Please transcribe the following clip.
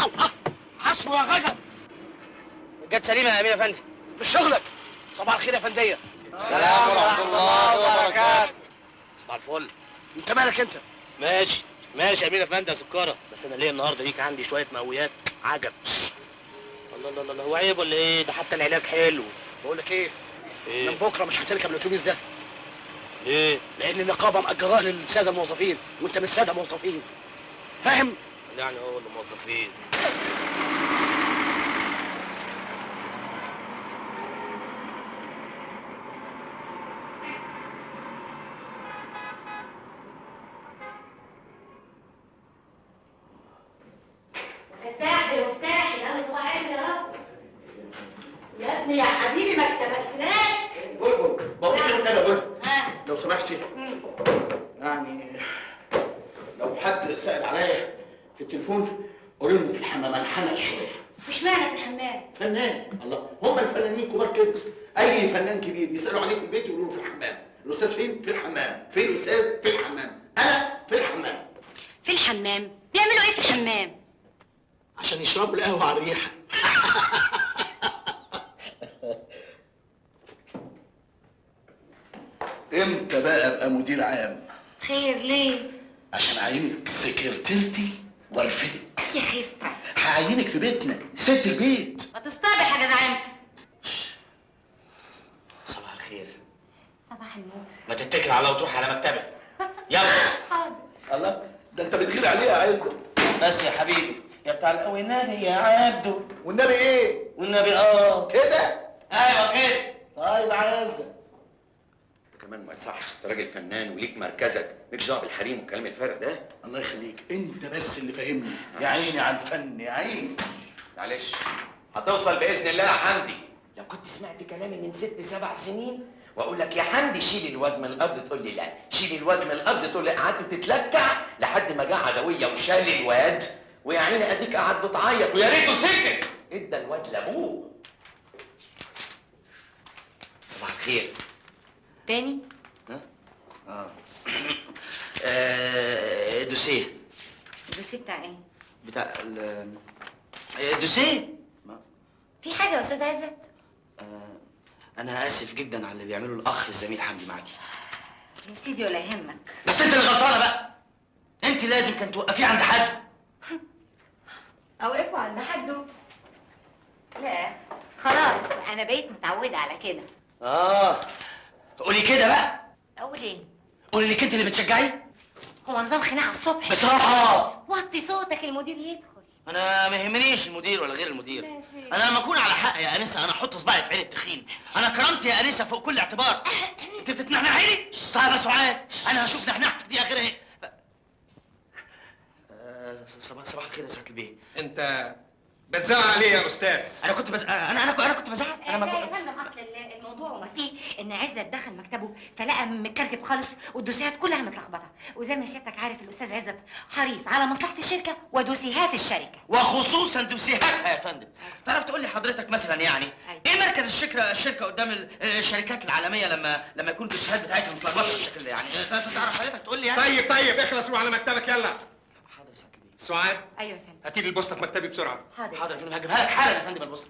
الله، حسبه يا غجر. جت سليمة يا امين افندي. مش شغلك. صباح الخير يا فنديه. السلام ورحمة الله وبركاته. صباح الفل. انت مالك انت؟ ماشي ماشي يا امين افندي يا سكاره، بس انا ليه النهارده ليك عندي شوية مقويات عجب. الله الله الله، هو عيب ولا ايه؟ ده حتى العلاج حلو. بقول لك ايه؟ ايه؟ من بكره مش هتركب الاتوبيس ده. ليه؟ لان النقابة مأجراه للسادة الموظفين، وانت مش ساده موظفين. فاهم؟ يعني هو اللي موظفين. مفتاح يا مفتاح، يا صباح الخير يا رب. يا ابني يا حبيبي مكتبك هناك. بلبل، بقول لك ايه يا بلبل؟ لو سمحتي، يعني لو حد سأل عليا في التليفون قولي لهم في الحمام، انا حنق شوية. مش معنى في الحمام؟ فنان، الله، هم الفنانين كبار كده، اي فنان كبير بيسالوا عليه في البيت يقولوا له في الحمام، الاستاذ فين؟ في الحمام، فين الاستاذ؟ في الحمام، انا في الحمام. في الحمام؟ بيعملوا ايه في الحمام؟ عشان يشربوا القهوة على الريحة. امتى بقى ابقى مدير عام؟ خير ليه؟ عشان اعينك سكرتيرتي وارفدك. يا خفه، هعينك في بيتنا، ست البيت. ما تصطبح يا جدع انت. صباح الخير. صباح النور. ما تتكل على وتروح على مكتبك. يلا. حاضر. الله، ده انت بتغير عليها يا عزت. بس يا حبيبي يا بتاع القوي، النبي يا عبده. والنبي ايه؟ والنبي كده؟ ايوه كده. طيب يا عزت. كمان ما يصحش، انت راجل فنان وليك مركزك، مالكش دعوه بالحريم والكلام الفارغ ده. الله يخليك، انت بس اللي فاهمني. يا عيني على الفن يا عيني. معلش هتوصل باذن الله يا حمدي. لو كنت سمعت كلامي من 6 7 سنين واقول لك يا حمدي شيل الواد من الارض تقول لي لا، شيل الواد من الارض تقول لي، قعدت تتلكع لحد ما جه عدويه وشال الواد، ويا عيني اديك قعد بتعيط ويا ريته سكت، ادى الواد لابوه. صباح الخير. تاني؟ ها؟ دوسيه. دوسيه بتاع ايه؟ بتاع دوسيه. في حاجة يا أستاذ عزت؟ أنا آسف جدا على اللي بيعمله الأخ الزميل حمدي معاكي. يا سيدي ولا يهمك. بس أنت اللي غلطانة بقى. أنت لازم كان توقفيه عند حده. أوقفه عند حده؟ لا خلاص أنا بقيت متعودة على كده. قولي كده بقى. اقول ايه؟ قولي انك انت اللي بتشجعيه. هو نظام خناقه الصبح؟ بصراحة وطي صوتك المدير يدخل. انا ما يهمنيش المدير ولا غير المدير. ماشي. انا لما اكون على حق يا انسه انا احط صباعي في عين التخين. انا كرامتي يا انسه فوق كل اعتبار. انت بتتنحنحي لي؟ طيب يا سعاد انا هشوف نحنحتك دي اخرها ايه. صباح الخير يا سعادة البيه. انت بتزعق ليه يا استاذ؟ انا كنت انا كنت بزعق. انا ما لا يا فندم، اصل الموضوع وما فيه ان عزت دخل مكتبه فلقى متكركب خالص والدوسيهات كلها متلخبطه، وزي ما سيادتك عارف الاستاذ عزت حريص على مصلحة الشركة ودوسيهات الشركة، وخصوصا دوسيهاتها يا فندم. تعرف تقول لي حضرتك مثلا يعني أيوة. ايه مركز الشركة قدام الشركات العالمية لما يكون الدوسيهات بتاعتها متلخبطه بالشكل ده يعني؟ تعرف حضرتك تقول لي يعني؟ طيب اخلص وعلى مكتبك يلا. حاضر يا سعادة البيه. سعاد. ايوه يا فندم. هاتي لي البوسطه في مكتبي بسرعة. حاضر. حاضر يا فندم، هجيبها لك حالا يا فندم البوسطه.